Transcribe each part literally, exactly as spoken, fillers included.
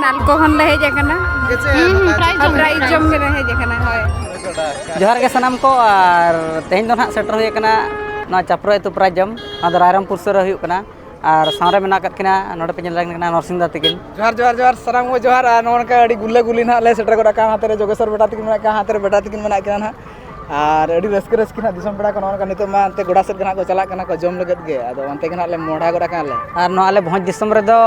ᱱᱟᱞᱠᱳ ᱠᱷᱚᱱ ᱞᱮ ᱦᱮᱡ ᱟᱠᱟᱱᱟ᱾ ᱦᱩᱸ, ᱦᱩᱸ, prize ᱡᱚᱢ ᱯᱨᱟᱭᱤᱡᱽ ᱡᱚᱢ ᱜᱮᱞᱮ ᱦᱮᱡ ᱟᱠᱟᱱᱟ, ᱦᱳᱭ᱾ ᱡᱚᱦᱟᱨ ᱜᱮ ᱥᱟᱱᱟᱢ ᱠᱚ, ᱟᱨ ᱛᱮᱦᱮᱧ ᱫᱚ ᱱᱟᱦᱟᱜ ᱥᱮᱴᱮᱨ ᱦᱩᱭ ᱟᱠᱟᱱᱟ ᱱᱚᱣᱟ ᱪᱟᱯᱨᱳ ᱟᱹᱛᱩ ᱯᱨᱟᱭᱤᱡᱽ ᱡᱚᱢ, ᱱᱚᱣᱟ ᱫᱚ ᱨᱟᱭᱨᱚᱝᱯᱩᱨ ᱥᱩᱨ ᱨᱮ ᱦᱩᱭᱩᱜ ᱠᱟᱱᱟ᱾ ᱟᱨ ᱥᱟᱶᱨᱮ ᱢᱮᱱᱟᱜ ᱟᱠᱟᱫ ᱠᱤᱱᱟ, ᱱᱚᱰᱮ ᱯᱮ ᱧᱮᱞ ᱫᱟᱲᱮᱭᱟᱜ ᱠᱟᱱᱟ ᱱᱚᱨᱥᱤᱝ ᱫᱟ ᱛᱟᱹᱠᱤᱱ᱾ ᱡᱚᱦᱟᱨ, ᱡᱚᱦᱟᱨ, ᱡᱚᱦᱟᱨ, ᱥᱟᱱᱟᱢ ᱠᱚ ᱡᱚᱦᱟᱨ᱾ ᱟᱨ ᱱᱚᱜᱼᱚ ᱱᱚᱝᱠᱟ ᱟᱹᱰᱤ ᱜᱩᱞᱟᱹ ᱜᱩᱞᱤ ᱱᱟᱦᱟᱜ ᱞᱮ ᱥᱮᱴᱮᱨ ᱜᱚᱫ ᱟᱠᱟᱱᱟ, ᱦᱟᱱᱛᱮ ᱨᱮ ᱡᱳᱜᱮᱥᱣᱚᱨ ᱵᱮᱴᱟ ᱛᱟᱹᱠᱤᱱ ᱢᱮᱱᱟᱜ ᱠᱤᱱᱟ, ᱦᱟᱱᱛᱮ ᱨᱮ ᱵᱮᱴᱟ ᱛᱟᱹᱠᱤᱱ ᱢᱮᱱᱟᱜ ᱠᱤᱱᱟ ᱱᱟᱦᱟᱜ᱾ ᱟᱨ ᱟᱹᱰᱤ ᱨᱟᱹᱥᱠᱟᱹ ᱨᱟᱹᱥᱠᱤ ᱱᱟᱦᱟᱜ ᱫᱤᱥᱚᱢ ᱯᱮᱲᱟ ᱠᱚ ᱱᱚᱜᱼᱚ ᱱᱚᱝᱠᱟ ᱱᱤᱛᱚᱜ ᱢᱟ ᱮᱱᱛᱮ ᱜᱚᱰᱟ ᱥᱮᱫ ᱜᱮ ᱱᱟᱦᱟᱜ ᱠᱚ ᱪᱟᱞᱟᱜ ᱠᱟᱱᱟ ᱠᱚ ᱡᱚᱢ ᱞᱟᱹᱜᱤᱫ ᱜᱮ, ᱟᱫᱚ ᱚᱱᱛᱮ ᱜᱮ ᱱᱟᱦᱟᱜ ᱞᱮ ᱢᱚᱦᱰᱟ ᱜᱚᱫ ᱟᱠᱟᱱᱟ ᱞᱮ᱾ ᱟᱨ ᱱᱚᱣᱟ ᱟᱞᱮ ᱵᱷᱚᱸᱡᱽ ᱫᱤᱥᱚᱢ ᱨᱮᱫᱚ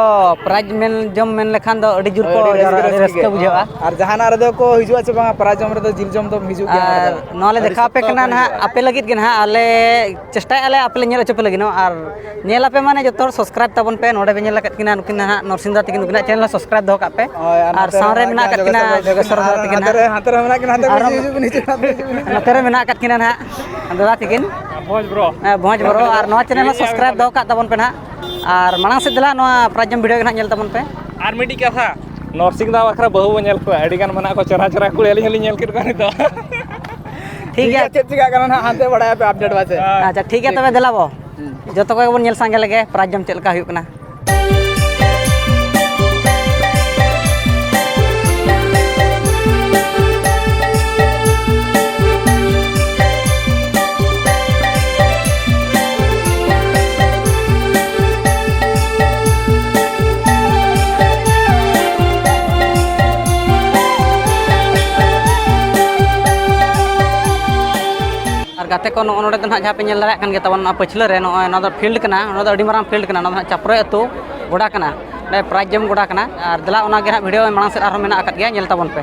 ᱯᱨᱟᱭᱤᱡᱽ ᱢᱮᱱ ᱡᱚᱢ ᱢᱮᱱ ᱞᱮᱠᱷᱟᱱ ᱫᱚ ᱟᱹᱰᱤ ᱡᱳᱨ ᱠᱚ ᱦᱳᱭ, ᱟᱹᱰᱤ ᱨᱟᱹᱥᱠᱟᱹ ᱡᱟᱣᱨᱟᱜᱼᱟ, ᱟᱹᱰᱤ ᱨᱟᱹᱥᱠᱟᱹ ᱨᱟᱹᱥᱠᱟᱹ ᱜᱮ᱾ ᱵᱩᱡᱷᱟᱹᱜᱼᱟ᱾ ᱟᱨ ᱡᱟᱦᱟᱱᱟᱜ ᱨᱮᱫᱚ ᱠᱚ ᱦᱤᱡᱩᱜᱼᱟ ᱪᱮ ᱵᱟᱝᱟ, ᱯᱨᱟᱭᱤᱡᱽ ᱡᱚᱢ ᱨᱮᱫᱚ ᱡᱤᱞ ᱡᱚᱢ ᱫᱚᱢ ᱦᱤᱡᱩᱜ ᱜᱮᱭᱟ ᱟᱨ ᱱᱚᱣᱟ ᱞᱮ ᱫᱮᱠᱷᱟᱣ ᱟᱯᱮ ᱠᱟᱱᱟ ᱱᱟᱦᱟᱜ, ᱟᱯᱮ ᱞᱟᱹᱜᱤᱫ ᱜᱮ ᱱᱟᱦᱟᱜ ᱟᱞᱮ ᱪᱮᱥᱴᱟᱭᱮᱫᱼᱟ ᱞᱮ ᱟᱯᱮ ᱞᱮ ᱧᱮᱞ ᱦᱚᱪᱚ ᱯᱮ ᱞᱟᱹᱜᱤᱫ ᱱᱚᱣᱟ᱾ ᱟᱨ ᱧᱮᱞ ᱟᱯᱮ ᱢᱟᱱᱮ ᱡᱚᱛᱚ ᱦᱚᱲ subscribe ᱛᱟᱵᱚᱱ ᱯᱮ᱾ ᱱᱚᱰᱮ ᱯᱮ ᱧᱮᱞ ᱟᱠᱟᱫ ᱠᱤᱱᱟ ᱱᱩᱠᱤᱱ ᱱᱟᱦᱟᱜ ᱱᱚᱨᱥᱤᱝ ᱫᱟ ᱛᱟᱹᱠᱤᱱ, ᱱᱩᱠᱤᱱᱟᱜ channel ᱦᱚᱸ subscribe ᱫᱚᱦᱚ ᱠᱟᱜ ᱯᱮ᱾ ᱦᱳᱭ, ᱟᱨ ᱟᱨ ᱱᱚᱛᱮ ᱨᱮ ᱥᱟᱶᱨᱮ ᱢᱮᱱᱟᱜ ᱢᱮᱱᱟᱜ ᱠᱤᱱᱟ ᱠᱤᱱᱟ ᱡᱳᱜᱮᱥᱚᱨ ᱡᱳᱜᱮᱥᱚᱨ ᱵᱟᱵᱟ ᱛᱟᱹᱠᱤᱱ, ᱛᱟᱹᱠᱤᱱ, ᱟᱨ ᱦᱟᱱᱛᱮ ᱨᱮ, ᱦᱟᱱᱛᱮ ᱨᱮ ᱢᱮᱱᱟᱜ ᱠᱤᱱᱟ, ᱦᱟᱱᱛᱮ ᱟᱨ ᱠᱷᱚᱱ ᱦᱤᱡᱩᱜ ᱵᱤᱱ, ᱦᱤᱡᱩᱜ ᱵᱤᱱ, ᱦᱤᱡᱩᱜ ᱵᱤᱱ᱾ ᱱᱚᱛᱮ ᱨᱮ ᱢᱮᱱᱟᱜ ᱟᱠᱟᱫ ᱠᱤᱱᱟ ᱱᱟᱦᱟᱜ ᱫᱟᱫᱟ ᱛᱟᱹᱠᱤᱱ᱾ ᱵᱷᱚᱸᱡᱽ ᱵᱨᱳ᱾ ᱦᱮᱸ, ᱵᱷᱚᱸᱡᱽ ᱵᱨᱳ᱾ ᱟᱨ ᱱᱚᱣᱟ channel ᱦᱚᱸ subscribe ᱫᱚᱦᱚ ᱠᱟᱜ ᱛᱟᱵᱚᱱ ᱯᱮ ᱱᱟᱦᱟᱜ᱾ ᱟᱨ ᱢᱟᱲᱟᱝ ᱥᱮᱫ ᱫᱮᱞᱟ ᱱᱚᱣᱟ ᱯᱨᱟᱭᱤᱡᱽ ᱡᱚᱢ video ᱜᱮ ᱱᱟᱦᱟᱜ ᱧᱮᱞ ᱛᱟᱵᱚᱱ ᱯᱮ᱾ ᱟᱨ ᱢᱤᱫᱴᱤᱡ ᱠᱟᱛᱷᱟ, ᱱᱚᱨᱥᱤᱝ ᱫᱟ ᱵᱟᱠᱷᱨᱟ ᱵᱟᱹᱦᱩ ᱵᱚ ᱧᱮᱞ ᱠᱚᱣᱟ, ᱟᱹᱰᱤ ᱜᱟᱱ ᱢᱮᱱᱟᱜ ᱠᱚ ᱪᱮᱦᱨᱟ ᱪᱮᱦᱨᱟ ᱠᱩᱲᱤ, ᱟᱹᱞᱤᱧ ᱦᱚᱸᱞᱤᱧ ᱧᱮᱞ ᱠᱮᱫ ᱠᱚᱣᱟ ᱱᱤᱛᱚᱜ᱾ ᱴᱷᱤᱠ ᱴᱷᱤᱠ ᱜᱮᱭᱟ᱾ ᱜᱮᱭᱟ, ᱪᱮᱫ ᱪᱤᱠᱟᱹᱜ ᱠᱟᱱᱟ ᱱᱟᱦᱟᱜ ᱦᱟᱱᱛᱮ ᱵᱟᱲᱟᱭᱟ ᱯᱮ update ᱵᱟᱥᱮ᱾ ᱟᱪᱪᱷᱟ, ᱴᱷᱤᱠ ᱜᱮᱭᱟ ᱛᱚᱵᱮ ᱫᱮᱞᱟ ᱵᱚ᱾ ᱦᱩᱸ᱾ ᱡᱚᱛᱚ ᱠᱚᱜᱮ ᱵᱚᱱ ᱧᱮᱞ ᱥᱟᱸᱜᱮ ᱞᱮᱜᱮ ᱯᱨᱟᱭᱤᱡᱽ ᱡᱚᱢ ᱪᱮᱫ ᱞᱮᱠᱟ ᱦᱩᱭᱩᱜ ᱠᱟᱱᱟ᱾ ᱟᱨ ᱜᱟᱛᱮ ᱠᱚ, ᱱᱚᱜᱼᱚ ᱱᱚᱰᱮ ᱫᱚ ᱱᱟᱦᱟᱜ ᱡᱟᱦᱟᱸ ᱯᱮ ᱧᱮᱞ ᱫᱟᱲᱮᱭᱟᱜ ᱠᱟᱱ ᱜᱮ ᱛᱟᱵᱚᱱ, ᱱᱚᱣᱟ ᱯᱟᱹᱪᱷᱞᱟᱹ ᱨᱮ ᱱᱚᱜᱼᱚᱭ ᱱᱚᱣᱟ ᱫᱚ field ᱠᱟᱱᱟ, ᱱᱚᱣᱟ ᱫᱚ ᱟᱹᱰᱤ ᱢᱟᱨᱟᱝ field ᱠᱟᱱᱟ, ᱱᱚᱣᱟ ᱫᱚ ᱱᱟᱦᱟᱜ ᱪᱟᱯᱨᱳᱭ ᱟᱹᱛᱩ ᱜᱚᱰᱟ ᱠᱟᱱᱟ, ᱚᱸᱰᱮ prize ᱡᱚᱢ ᱜᱚᱰᱟ ᱠᱟᱱᱟ᱾ ᱟᱨ ᱫᱮᱞᱟ ᱚᱱᱟ ᱜᱮ ᱱᱟᱦᱟᱜ video ᱢᱟᱲᱟᱝ ᱥᱮᱫ ᱟᱨᱦᱚᱸ ᱢᱮᱱᱟᱜ ᱟᱠᱟᱫ ᱜᱮᱭᱟ, ᱧᱮᱞ ᱛᱟᱵᱚᱱ ᱯᱮ᱾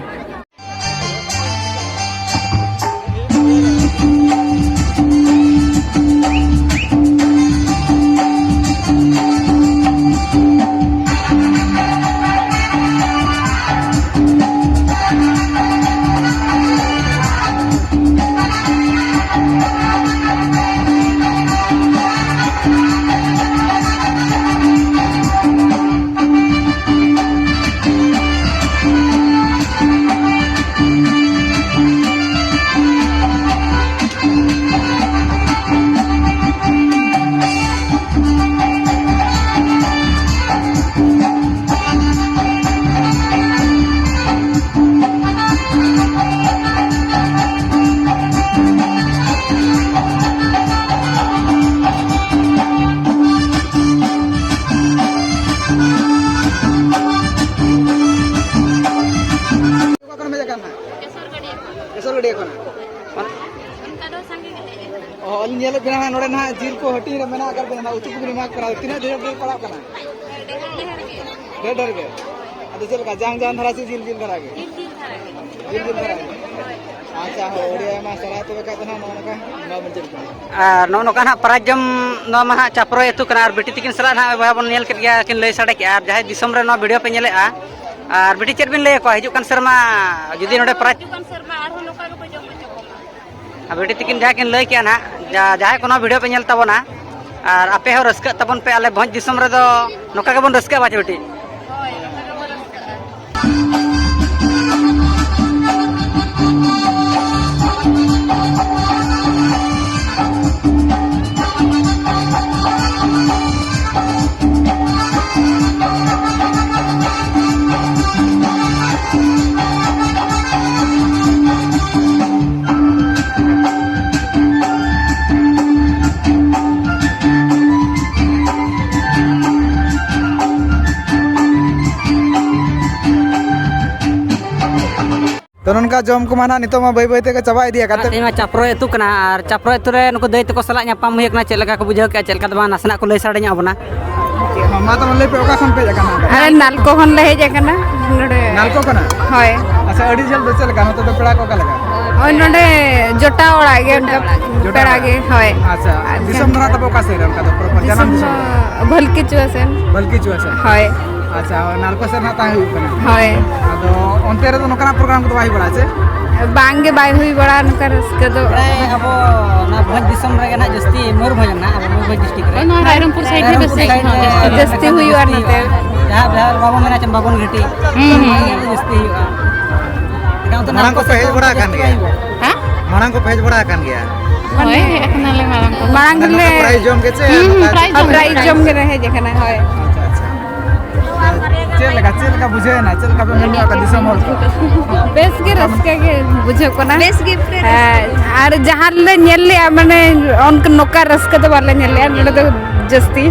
ᱚᱱᱠᱟ ᱫᱚ ᱥᱟᱸᱜᱮ ᱜᱮᱞᱮ ᱮᱢᱟ᱾ ᱚ, ᱟᱹᱞᱤᱧ ᱧᱮᱞᱮᱫ ᱵᱮᱱᱟ ᱦᱟᱸᱜ, ᱱᱚᱰᱮ ᱱᱟᱦᱟᱜ ᱡᱤᱞ ᱠᱚ ᱦᱟᱹᱴᱤᱧ ᱨᱮ ᱢᱮᱱᱟᱜ ᱟᱠᱟᱫ ᱵᱮᱱᱟ, ᱩᱛᱩ ᱠᱚᱵᱮᱱ ᱮᱢᱟ ᱠᱚ ᱠᱟᱱᱟ᱾ ᱛᱤᱱᱟᱹᱜ ᱰᱷᱮᱨ ᱰᱷᱮᱨ ᱯᱟᱲᱟᱜ ᱠᱟᱱᱟ? ᱰᱷᱮᱨ ᱰᱷᱮᱨ ᱜᱮ᱾ ᱰᱷᱮᱨ ᱰᱷᱮᱨ ᱜᱮ᱾ ᱟᱫᱚ ᱪᱮᱫ ᱞᱮᱠᱟ, ᱡᱟᱝ ᱡᱟᱝ ᱫᱷᱟᱨᱟ ᱥᱮ ᱡᱤᱞ ᱡᱤᱞ ᱫᱷᱟᱨᱟ ᱜᱮ? ᱡᱤᱞ ᱡᱤᱞ ᱫᱷᱟᱨᱟ ᱜᱮ᱾ ᱡᱤᱞ ᱡᱤᱞ ᱫᱷᱟᱨᱟ ᱜᱮ᱾ ᱟᱪᱪᱷᱟ, ᱦᱳᱭ, ᱟᱹᱰᱤ ᱟᱭᱢᱟ ᱥᱟᱨᱦᱟᱣ᱾ ᱛᱚᱵᱮ ᱠᱷᱟᱡ ᱫᱚ ᱱᱟᱦᱟᱜ ᱱᱚᱜᱼᱚ ᱱᱚᱝᱠᱟ ᱮᱢᱟ ᱵᱚᱱ ᱪᱮᱫ ᱞᱮᱠᱟ? ᱟᱨ ᱱᱚᱜᱼᱚ ᱱᱚᱝᱠᱟ ᱱᱟᱦᱟᱜ ᱯᱨᱟᱭᱤᱡᱽ ᱡᱚᱢ ᱱᱚᱣᱟ ᱢᱟ ᱦᱟᱸᱜ ᱪᱟᱯᱨᱚᱭ ᱟᱹᱛᱩ ᱠᱟᱱᱟ, ᱟᱨ ᱵᱤᱴᱤ ᱛᱤᱠᱤᱱ ᱥᱟᱞᱟᱜ ᱱᱟᱦᱟᱜ ᱵᱚᱭᱦᱟ ᱵᱚᱱ ᱧᱮᱞ ᱠᱮᱫ ᱜᱮᱭᱟ, ᱠᱤᱱ ᱞᱟᱹᱭ ᱥᱟᱰᱮ ᱠᱮᱜᱼᱟ᱾ ᱟᱨ ᱡᱟᱦᱟᱸᱭ ᱫᱤᱥᱚᱢ ᱨᱮ ᱱᱚᱣᱟ ᱵᱷᱤᱰᱤᱭᱳ ᱯᱮ ᱧᱮᱞᱮᱫᱼᱟ, ᱟᱨ ᱵᱤᱴᱤ, ᱪᱮᱫ ᱵᱤᱱ ᱞᱟᱹᱭ ᱟᱠᱚᱣᱟ ᱦᱤᱡᱩᱜ ᱠᱟᱱ ᱥᱮᱨᱢᱟ ᱡᱩᱫᱤ ᱱᱚᱰᱮ ᱯᱨᱟᱭᱤᱡᱽ ᱦᱤᱡᱩᱜ ᱠᱟᱱ ᱥᱮᱨᱢᱟ ᱟᱨᱦᱚᱸ ᱱᱚᱝᱠᱟ ᱜᱮᱠᱚ ᱡᱚᱢ ᱦᱚᱪᱚ ᱠᱚᱢᱟ᱾ ᱟᱨ ᱵᱤᱴᱤ ᱛᱤᱠᱤᱱ ᱡᱟᱦᱟᱸ ᱠᱤᱱ ᱞᱟᱹᱭ ᱠᱮᱜᱼᱟ ᱱᱟᱦᱟᱜ, ᱡᱟ-, ᱡᱟᱦᱟᱸᱭ ᱠᱚ ᱱᱚᱣᱟ ᱵᱷᱤᱰᱤᱭᱳ ᱯᱮ ᱧᱮᱞ ᱛᱟᱵᱚᱱᱟ, ᱟᱨ ᱟᱯᱮ ᱦᱚᱸ ᱨᱟᱹᱥᱠᱟᱹᱜ ᱛᱟᱵᱚᱱ ᱯᱮ, ᱟᱞᱮ ᱵᱷᱚᱸᱡᱽ ᱫᱤᱥᱚᱢ ᱨᱮᱫᱚ ᱱᱚᱝᱠᱟ ᱜᱮᱵᱚᱱ ᱨᱟᱹᱥᱠᱟᱹᱜᱼᱟ ᱵᱟᱪᱮ ᱵᱤᱴᱤ? ᱦᱳᱭ, ᱱᱚᱝᱠᱟ ᱜᱮᱵᱚᱱ ᱨᱟᱹᱥᱠᱟᱹᱜᱼᱟ᱾ ᱛᱚ, ᱱᱚᱝᱠᱟ ᱡᱚᱢ ᱠᱚᱢᱟ ᱱᱟᱜ ᱱᱤᱛᱚᱜ ᱢᱟ ᱵᱟᱹᱭ ᱵᱟᱹᱭ ᱛᱮᱠᱚ ᱪᱟᱵᱟ ᱤᱫᱤᱭᱟ᱾ ᱠᱟᱛᱮ ᱛᱮᱦᱮᱧ ᱢᱟ ᱪᱟᱯᱨᱚ ᱟᱹᱛᱩ ᱠᱟᱱᱟ, ᱟᱨ ᱪᱟᱯᱨᱚ ᱟᱹᱛᱩ ᱨᱮ ᱱᱩᱠᱩ ᱫᱟᱹᱭ ᱛᱟᱠᱚ ᱥᱟᱞᱟᱜ ᱧᱟᱯᱟᱢ ᱦᱩᱭ ᱟᱠᱟᱱᱟ᱾ ᱪᱮᱫ ᱞᱮᱠᱟ ᱠᱚ ᱵᱩᱡᱷᱟᱹᱣ ᱠᱮᱜᱼᱟ, ᱪᱮᱫ ᱞᱮᱠᱟ ᱫᱚ ᱵᱟᱝ, ᱱᱟᱥᱮᱱᱟᱜ ᱠᱚ ᱞᱟᱹᱭ ᱥᱟᱰᱮ ᱧᱚᱜ ᱟᱵᱚᱱᱟ᱾ ᱢᱟ ᱛᱟᱵᱚᱱ ᱞᱟᱹᱭ ᱯᱮ, ᱚᱠᱟ ᱠᱷᱚᱱ ᱯᱮ ᱦᱮᱡ ᱟᱠᱟᱱᱟ? ᱟᱞᱮ ᱱᱟᱞᱠᱳ ᱠᱷᱚᱱ ᱞᱮ ᱦᱮᱡ ᱟᱠᱟᱱᱟ ᱱᱚᱰᱮ᱾ ᱱᱟᱞᱠᱳ ᱠᱷᱚᱱᱟᱜ? ᱦᱳᱭ᱾ ᱟᱪᱪᱷᱟ, ᱟᱹᱰᱤ ᱡᱷᱟᱹᱞ ᱫᱚ ᱪᱮᱫ ᱞᱮᱠᱟ? ᱱᱚᱛᱮ ᱫᱚ ᱯᱮᱲᱟ ᱠᱚ ᱚᱠᱟ ᱞᱮᱠᱟ? ᱦᱳᱭ, ᱱᱚᱰᱮ ᱡᱚᱴᱟᱣ ᱚᱲᱟᱜ ᱜᱮ, ᱚᱱᱠᱟ ᱡᱚᱴᱟᱣ ᱯᱮᱲᱟ ᱚᱲᱟᱜ? ᱜᱮ, ᱦᱳᱭ᱾ ᱟᱪᱪᱷᱟ, ᱟᱨ ᱫᱤᱥᱚᱢ ᱫᱚ ᱱᱟᱜ ᱛᱟᱯᱮ ᱚᱠᱟ ᱥᱮᱫ ᱨᱮ, ᱚᱱᱠᱟ ᱫᱚ proper ᱡᱟᱱᱟᱢ ᱫᱤᱥᱚᱢ ᱫᱤᱥᱚᱢ? ᱫᱚ ᱵᱷᱟᱹᱞᱠᱤ ᱪᱩᱣᱟᱹ ᱥᱮᱱ᱾ ᱵᱷᱟᱹᱞᱠᱤ ᱪᱩᱣᱟᱹ ᱥᱮᱱ? ᱦᱳᱭ᱾ ᱟᱪᱪᱷᱟ, ᱦᱳᱭ, ᱱᱟᱞᱠᱳ ᱥᱮᱫ ᱱᱟᱜ ᱛᱟᱦᱮᱸ ᱦᱩᱭᱩᱜ ᱠᱟᱱᱟ᱾ ᱦᱳᱭ᱾ ᱟᱫᱚ ᱚᱱᱛᱮ ᱨᱮᱫᱚ ᱱᱚᱝᱠᱟᱱᱟᱜ program ᱠᱚᱫᱚ ᱵᱟᱭ ᱦᱩᱭ ᱵᱟᱲᱟᱜᱼᱟ ᱪᱮ? ᱵᱟᱝ ᱜᱮ, ᱵᱟᱭ ᱦᱩᱭ ᱵᱟᱲᱟᱜᱼᱟ ᱱᱚᱝᱠᱟ ᱨᱟᱹᱥᱠᱟᱹ ᱫᱚ᱾ ᱯᱨᱟᱭ ᱟᱵᱚ ᱱᱚᱣᱟ ᱵᱷᱚᱸᱡᱽ ᱫᱤᱥᱚᱢ ᱨᱮᱜᱮ ᱱᱟᱜ ᱡᱟᱹᱥᱛᱤ, ᱢᱚᱭᱩᱨᱵᱷᱚᱸᱡᱽ ᱨᱮᱱᱟᱜ, ᱟᱵᱚ ᱢᱚᱭᱩᱨᱵᱷᱚᱸᱡᱽ district ᱨᱮ᱾ ᱦᱳᱭ, ᱱᱚᱣᱟ ᱨᱟᱭᱨᱚᱝᱯᱩᱨ side ᱨᱮ ᱨᱟᱭᱨᱚᱝᱯᱩᱨ ᱵᱮᱥᱤ side ᱨᱮ ᱦᱩᱭᱩᱜᱼᱟ᱾ ᱡᱟᱹᱥᱛᱤ ᱦᱩᱭᱩᱜᱼᱟ ᱱᱚᱛᱮ᱾ ᱡᱟᱦᱟᱸ ᱵᱤᱦᱟᱨ ᱵᱟᱵᱚᱱ ᱢᱮᱱᱟ ᱪᱮ ᱵᱟᱵᱚᱱ ᱜᱷᱟᱹᱴᱤ, ᱦᱩᱸ, ᱦᱩᱸ᱾ ᱚᱱᱟ ᱜᱮ ᱡᱟᱹᱥᱛᱤ ᱦᱩᱭᱩᱜᱼᱟ᱾ ᱮᱴᱟᱜ ᱚᱱᱛᱮ ᱢᱟᱲᱟᱝ ᱱᱟᱞᱠᱳ ᱠᱚᱯᱮ ᱥᱮᱫ ᱦᱮᱡ ᱫᱚ ᱵᱟᱲᱟ ᱟᱠᱟᱱ ᱡᱟᱹᱥᱛᱤ ᱜᱮᱭᱟ? ᱵᱟᱭ ᱦᱩᱭᱩᱜᱼᱟ᱾ ᱦᱮᱸ? ᱢᱟᱲᱟᱝ ᱠᱚᱯᱮ ᱦᱮᱡ ᱵᱟᱲᱟ ᱟᱠᱟᱱ ᱜᱮᱭᱟ? ᱦᱳᱭ, ᱦᱮᱡ ᱟᱠᱟᱱᱟᱞᱮ ᱢᱟᱲᱟᱝ ᱠᱚ᱾ ᱢᱟᱲᱟᱝ ᱱᱚᱝᱠᱟ ᱜᱮᱞᱮ prize ᱡᱚᱢ ᱜᱮ ᱪᱮ ᱦᱩᱸ, ᱦᱩᱸ, ᱱᱚᱝᱠᱟ prize ᱡᱚᱢ prize ᱜᱮ᱾ ᱡᱚᱢ ᱜᱮᱞᱮ ᱦᱮᱡ ᱟᱠᱟᱱᱟ, ᱦᱳᱭ᱾ ᱟᱪᱪᱷᱟ, ᱟᱪᱪᱷᱟ᱾ ᱪᱮᱫ ᱞᱮᱠᱟ, ᱪᱮᱫ ᱞᱮᱠᱟ ᱵᱩᱡᱷᱟᱹᱣ ᱮᱱᱟ? ᱪᱮᱫ ᱞᱮᱠᱟ ᱯᱮ ᱢᱮᱱ ᱧᱚᱜ ᱟᱠᱟᱫ ᱫᱤᱥᱚᱢ ᱦᱚᱲ ᱠᱚ? ᱵᱮᱥ ᱜᱮ, ᱨᱟᱹᱥᱠᱟᱹ ᱜᱮ ᱵᱩᱡᱷᱟᱹᱜ ᱠᱟᱱᱟ᱾ ᱵᱮᱥ ᱜᱮ ᱯᱮ ᱨᱟᱹᱥᱠᱟᱹ ᱦᱮᱸ, ᱟᱨ ᱡᱟᱦᱟᱸ ᱨᱮᱞᱮ ᱧᱮᱞ ᱞᱮᱜᱼᱟ, ᱢᱟᱱᱮ, ᱚᱱᱠᱟ ᱱᱚᱝᱠᱟ ᱨᱟᱹᱥᱠᱟᱹ ᱫᱚ ᱵᱟᱞᱮ ᱧᱮᱞ ᱞᱮᱜᱼᱟ ᱱᱚᱰᱮ ᱫᱚ ᱡᱟᱹᱥᱛᱤ᱾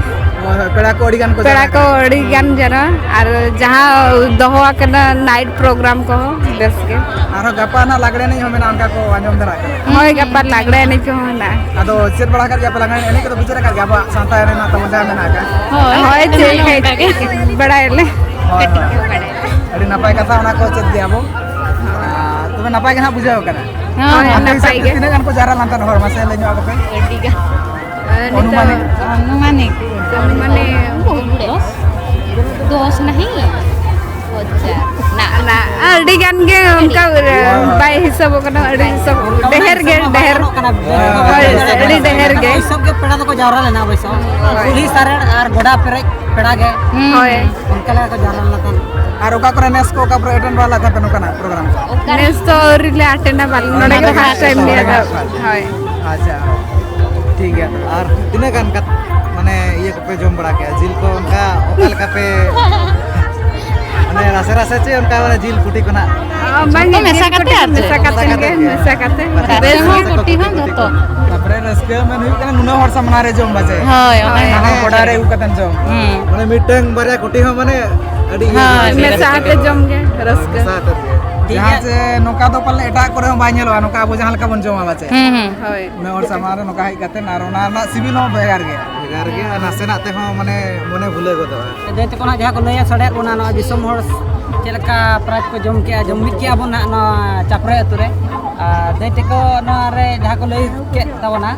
ᱦᱳᱭ, ᱦᱳᱭ, ᱯᱮᱲᱟ ᱠᱚ ᱟᱹᱰᱤ ᱜᱟᱱ ᱠᱚ ᱯᱮᱲᱟ ᱡᱟᱣᱨᱟ ᱠᱚ ᱟᱹᱰᱤ ᱜᱟᱱ ᱡᱟᱨᱟ, ᱟᱨ ᱡᱟᱦᱟᱸ ᱫᱚᱦᱚ ᱟᱠᱟᱱᱟ ᱱᱟᱭᱤᱴ ᱯᱨᱳᱜᱨᱟᱢ ᱠᱚᱦᱚᱸ ᱵᱮᱥ ᱜᱮ᱾ ᱟᱨᱦᱚᱸ ᱜᱟᱯᱟ ᱱᱟᱜ ᱞᱟᱜᱽᱲᱮ ᱮᱱᱮᱡ ᱦᱚᱸ ᱢᱮᱱᱟᱜᱼᱟ, ᱚᱱᱠᱟ ᱠᱚ ᱟᱸᱡᱚᱢ ᱫᱷᱟᱨᱟᱜ ᱠᱟᱱᱟ᱾ ᱦᱳᱭ, ᱜᱟᱯᱟ ᱞᱟᱜᱽᱲᱮ ᱮᱱᱮᱡ ᱠᱚᱦᱚᱸ ᱢᱮᱱᱟᱜᱼᱟ᱾ ᱟᱫᱚ ᱪᱮᱫ ᱵᱟᱲᱟ ᱟᱠᱟᱫ ᱜᱮᱭᱟ ᱯᱮ ᱞᱟᱜᱽᱲᱮ ᱮᱱᱮᱡ? ᱮᱱᱮᱡ ᱠᱚᱫᱚ ᱵᱩᱡᱷᱟᱹᱣ ᱟᱠᱟᱫ ᱜᱮᱭᱟ, ᱟᱵᱚᱣᱟᱜ ᱥᱟᱶᱛᱟ ᱮᱱᱮᱡ ᱨᱮᱱᱟᱜ ᱛᱟᱵᱚᱱ ᱡᱟᱦᱟᱸ ᱢᱮᱱᱟᱜ ᱟᱠᱟᱫ? ᱦᱳᱭ, ᱦᱳᱭ, ᱪᱮᱫ ᱚᱱᱠᱟ ᱜᱮ᱾ ᱵᱟᱲᱟᱭᱟᱞᱮ᱾ ᱦᱳᱭ, ᱦᱳᱭ᱾ ᱟᱹᱰᱤ ᱱᱟᱯᱟᱭ ᱠᱟᱛᱷᱟ, ᱚᱱᱟ ᱠᱚ ᱪᱮᱫ ᱜᱮᱭᱟ ᱵᱚ᱾ ᱟᱨ ᱛᱚᱵᱮ ᱱᱟᱯᱟᱭ ᱜᱮ ᱦᱟᱸᱜ ᱵᱩᱡᱷᱟᱹᱣ ᱠᱟᱱᱟ᱾ ᱦᱳᱭ, ᱟᱯᱮ ᱦᱤᱥᱟᱹᱵ ᱱᱟᱯᱟᱭ ᱛᱮ ᱜᱮ᱾ ᱛᱤᱱᱟᱹᱜ ᱜᱟᱱ ᱠᱚ ᱡᱟᱣᱨᱟ ᱞᱮᱱ ᱛᱟᱦᱮᱸᱫ ᱦᱚᱲ, ᱢᱟᱥᱮ ᱞᱟᱹᱭ ᱧᱚᱜ ᱟᱠᱚ ᱯᱮ? ᱟᱹᱰᱤ ᱜᱟᱱ᱾ ᱟᱨ ᱱᱤᱛᱚᱜ ᱚᱱᱩᱢᱟᱱᱤᱠ᱾ ᱚᱱᱩᱢᱟᱱᱤᱠ᱾ ᱢᱟᱱᱮ ᱫᱚᱥ, ᱫᱚᱥ ᱱᱟᱦᱤ᱾ ᱟᱪᱪᱷᱟ᱾ ᱱᱟ, ᱱᱟ, ᱟᱹᱰᱤ ᱜᱟᱱ ᱜᱮ ᱚᱱᱠᱟ, ᱦᱳᱭ, ᱦᱳᱭ᱾ ᱵᱟᱭ ᱦᱤᱥᱟᱹᱵᱚᱜ ᱠᱟᱱᱟ, ᱟᱹᱰᱤ ᱦᱤᱥᱟᱹᱵ, ᱰᱷᱮᱨ ᱜᱮ, ᱰᱷᱮᱨ᱾ ᱦᱳᱭ, ᱦᱳᱭ, ᱟᱹᱰᱤ ᱰᱷᱮᱨ ᱜᱮ᱾ ᱦᱤᱥᱟᱹᱵ ᱜᱮ ᱯᱮᱲᱟ ᱫᱚᱠᱚ ᱡᱟᱣᱨᱟ ᱞᱮᱱᱟ ᱚᱵᱚᱥᱥᱚ᱾ ᱦᱳᱭ᱾ ᱠᱩᱞᱦᱤ ᱥᱟᱨᱮᱲ ᱟᱨ ᱜᱚᱰᱟ ᱯᱮᱨᱮᱡ ᱯᱮᱲᱟ ᱜᱮ᱾ ᱦᱩᱸ᱾ ᱦᱳᱭ᱾ ᱚᱱᱠᱟ ᱞᱮᱠᱟ ᱠᱚ ᱡᱟᱣᱨᱟ ᱞᱮᱱᱟ ᱛᱟᱦᱮᱸᱫ᱾ ᱟᱨ ᱚᱠᱟ ᱠᱚᱨᱮ ᱱᱮᱥ ᱠᱚ ᱚᱠᱟ ᱠᱚᱨᱮ ᱮᱴᱮᱱᱰ ᱵᱟᱲᱟ ᱞᱮᱫ ᱛᱟᱦᱮᱸᱫ ᱯᱮ ᱱᱚᱝᱠᱟᱱᱟᱜ ᱯᱨᱳᱜᱨᱟᱢ ᱠᱚ? ᱱᱮᱥ ᱫᱚ ᱟᱹᱣᱨᱤ ᱞᱮ ᱟᱴᱮᱱᱟ, ᱵᱟᱞᱮ, ᱱᱚᱰᱮ ᱜᱮ ᱱᱚᱰᱮ ᱯᱷᱟᱥᱴ ᱜᱮ ᱴᱟᱭᱤᱢ ᱱᱤᱭᱟᱹ ᱫᱚ᱾ ᱯᱷᱟᱥᱴ᱾ ᱦᱳᱭ᱾ ᱟᱪᱪᱷᱟ, ᱴᱷᱤᱠ ᱜᱮᱭᱟ᱾ ᱟᱨ ᱛᱤᱱᱟᱹᱜ ᱜᱟᱱ ᱠᱟᱛ-, ᱢᱟᱱᱮ ᱤᱭᱟᱹ ᱠᱚᱯᱮ ᱡᱚᱢ ᱵᱟᱲᱟ ᱠᱮᱜᱼᱟ? ᱡᱤᱞ ᱠᱚ ᱚᱱᱠᱟ ᱚᱠᱟ ᱞᱮᱠᱟ ᱯᱮ, ᱢᱟᱱᱮ ᱨᱟᱥᱮ ᱨᱟᱥᱮ ᱪᱮ ᱚᱱᱠᱟ ᱢᱟᱱᱮ ᱡᱤᱞ ᱠᱩᱴᱤ ᱠᱷᱚᱱᱟᱜ? ᱵᱟᱝ, ᱡᱚᱛᱚ ᱡᱤᱞ ᱢᱮᱥᱟ ᱠᱩᱴᱤ ᱠᱟᱛᱮ ᱟᱨ ᱪᱮᱫ? ᱢᱮᱥᱟ ᱠᱟᱛᱮ ᱜᱮ, ᱢᱮᱥᱟ ᱠᱟᱛᱮ᱾ ᱨᱟᱥᱮ ᱵᱮᱥ ᱦᱚᱸ ᱜᱮ᱾ ᱠᱩᱴᱤ ᱦᱚᱸ ᱡᱚᱛᱚ᱾ ᱛᱟᱯᱚᱨᱮ ᱨᱟᱹᱥᱠᱟᱹ ᱢᱮᱱ ᱦᱩᱭᱩᱜ ᱠᱟᱱᱟ ᱱᱩᱱᱟᱹᱜ ᱦᱚᱲ ᱥᱟᱢᱟᱝ ᱨᱮ ᱡᱚᱢ ᱵᱟᱡᱮ᱾ ᱦᱳᱭ, ᱚᱱᱟ ᱦᱳᱭ᱾ ᱜᱮ᱾ ᱦᱟᱱᱟ ᱜᱚᱰᱟ ᱨᱮ ᱟᱹᱜᱩ ᱠᱟᱛᱮᱢ ᱡᱚᱢ᱾ ᱦᱩᱸ᱾ ᱢᱟᱱᱮ ᱢᱤᱫᱴᱟᱝ ᱵᱟᱨᱭᱟ ᱠᱩᱴᱤ ᱦᱚᱸ ᱢᱟᱱᱮ ᱟᱹᱰᱤ ᱤᱭᱟᱹ ᱦᱳᱭ, ᱜᱮ᱾ ᱢᱮᱥᱟ ᱟᱛᱮ ᱡᱚᱢ ᱜᱮ ᱦᱳᱭ, ᱨᱟᱹᱥᱠᱟᱹ᱾ ᱢᱮᱥᱟ ᱟᱛᱮ ᱜᱮ᱾ ᱴᱷᱤᱠ ᱡᱟᱦᱟᱸ ᱜᱮᱭᱟ᱾ ᱪᱮ ᱱᱚᱝᱠᱟ ᱫᱚ ᱯᱟᱞᱮ ᱮᱴᱟᱜ ᱠᱚᱨᱮ ᱦᱚᱸ ᱵᱟᱭ ᱧᱮᱞᱚᱜᱼᱟ, ᱱᱚᱝᱠᱟ ᱟᱵᱚ ᱡᱟᱦᱟᱸ ᱞᱮᱠᱟ ᱵᱚᱱ ᱡᱚᱢᱟ ᱯᱟᱪᱮ᱾ ᱦᱩᱸ, ᱦᱩᱸ᱾ ᱦᱳᱭ᱾ ᱩᱱᱟᱹᱜ ᱦᱚᱲ ᱥᱟᱢᱟᱝ ᱨᱮ ᱱᱚᱝᱠᱟ ᱦᱮᱡ ᱠᱟᱛᱮ ᱟᱨ ᱚᱱᱟ ᱨᱮᱱᱟᱜ ᱥᱤᱵᱤᱞ ᱦᱚᱸ ᱵᱷᱮᱜᱟᱨ ᱜᱮᱭᱟ᱾ ᱵᱷᱮᱜᱟᱨ ᱜᱮᱭᱟ, ᱟᱨ ᱱᱟᱥᱮᱱᱟᱜ ᱛᱮᱦᱚᱸ ᱢᱟᱱᱮ ᱢᱚᱱᱮ ᱵᱷᱩᱞᱟᱹ ᱜᱚᱫᱚᱜᱼᱟ᱾ ᱫᱟᱹᱭ ᱛᱟᱠᱚ ᱱᱟᱜ ᱡᱟᱦᱟᱸ ᱠᱚ ᱞᱟᱹᱭᱟ ᱥᱟᱰᱮᱭᱟᱫ ᱵᱚᱱᱟ, ᱱᱚᱣᱟ ᱫᱤᱥᱚᱢ ᱦᱚᱲ ᱪᱮᱫ ᱞᱮᱠᱟ ᱯᱨᱟᱭᱤᱡᱽ ᱠᱚ ᱡᱚᱢ ᱠᱮᱜᱼᱟ, ᱡᱚᱢ ᱢᱤᱫ ᱠᱮᱜᱼᱟ ᱵᱚᱱ ᱱᱟᱜ ᱱᱚᱣᱟ ᱪᱟᱯᱨᱟᱹᱭ ᱟᱹᱛᱩ ᱨᱮ᱾ ᱟᱨ ᱫᱟᱹᱭ ᱛᱟᱠᱚ ᱱᱚᱣᱟ ᱨᱮ ᱡᱟᱦᱟᱸ ᱠᱚ ᱞᱟᱹᱭ ᱠᱮᱫ ᱛᱟᱵᱚᱱᱟ,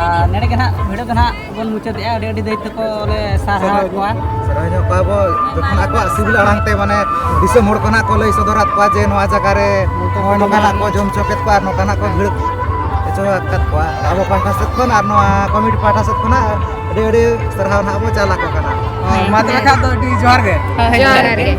ᱟᱨ ᱱᱚᱰᱮ ᱜᱮ ᱱᱟᱜ ᱵᱷᱤᱰᱤᱭᱳ ᱫᱚ ᱱᱟᱜ ᱵᱚᱱ ᱢᱩᱪᱟᱹᱫᱮᱜᱼᱟ᱾ ᱟᱹᱰᱤ ᱟᱹᱰᱤ ᱫᱟᱹᱭ ᱛᱟᱠᱚ ᱞᱮ ᱥᱟᱨᱦᱟᱣ ᱠᱚᱣᱟ᱾ ᱥᱟᱨᱦᱟᱣ ᱧᱚᱜ ᱠᱚᱣᱟ ᱵᱚ, ᱡᱚᱠᱷᱚᱱ ᱟᱠᱚᱣᱟᱜ ᱥᱤᱵᱤᱞ ᱟᱲᱟᱝ ᱛᱮ ᱢᱟᱱᱮ ᱫᱤᱥᱚᱢ ᱦᱚᱲ ᱠᱚ ᱱᱟᱜ ᱠᱚ ᱞᱟᱹᱭ ᱥᱚᱫᱚᱨᱟᱫ ᱠᱚᱣᱟ ᱡᱮ ᱱᱚᱣᱟ ᱡᱟᱭᱜᱟ ᱨᱮ ᱱᱚᱜᱼᱚᱭ ᱱᱚᱝᱠᱟᱱᱟᱜ ᱠᱚ ᱡᱚᱢ ᱦᱚᱪᱚ ᱠᱮᱫ ᱠᱚᱣᱟ ᱟᱨ ᱱᱚᱝᱠᱟᱱᱟᱜ ᱠᱚ ᱵᱷᱤᱲ ᱦᱚᱪᱚ ᱟᱠᱟᱫ ᱠᱚᱣᱟ᱾ ᱟᱵᱚ ᱯᱟᱦᱴᱟ ᱥᱮᱫ ᱠᱷᱚᱱ ᱟᱨ ᱱᱚᱣᱟ ᱠᱚᱢᱤᱴᱤ ᱯᱟᱦᱴᱟ ᱥᱮᱫ ᱠᱷᱚᱱᱟᱜ ᱟᱹᱰᱤ ᱟᱹᱰᱤ ᱥᱟᱨᱦᱟᱣ ᱱᱟᱜ ᱵᱚ ᱪᱟᱞ ᱟᱠᱚ ᱠᱟᱱᱟ᱾ ᱦᱳᱭ, ᱢᱟ ᱛᱚᱵᱮ ᱠᱷᱟᱱ ᱫᱚ ᱟᱹᱰᱤ ᱡᱚᱦᱟᱨ ᱜᱮ᱾ ᱦᱳᱭ, ᱡᱚᱦᱟᱨ ᱡᱚᱦᱟᱨ ᱜᱮ᱾ ᱜᱮ᱾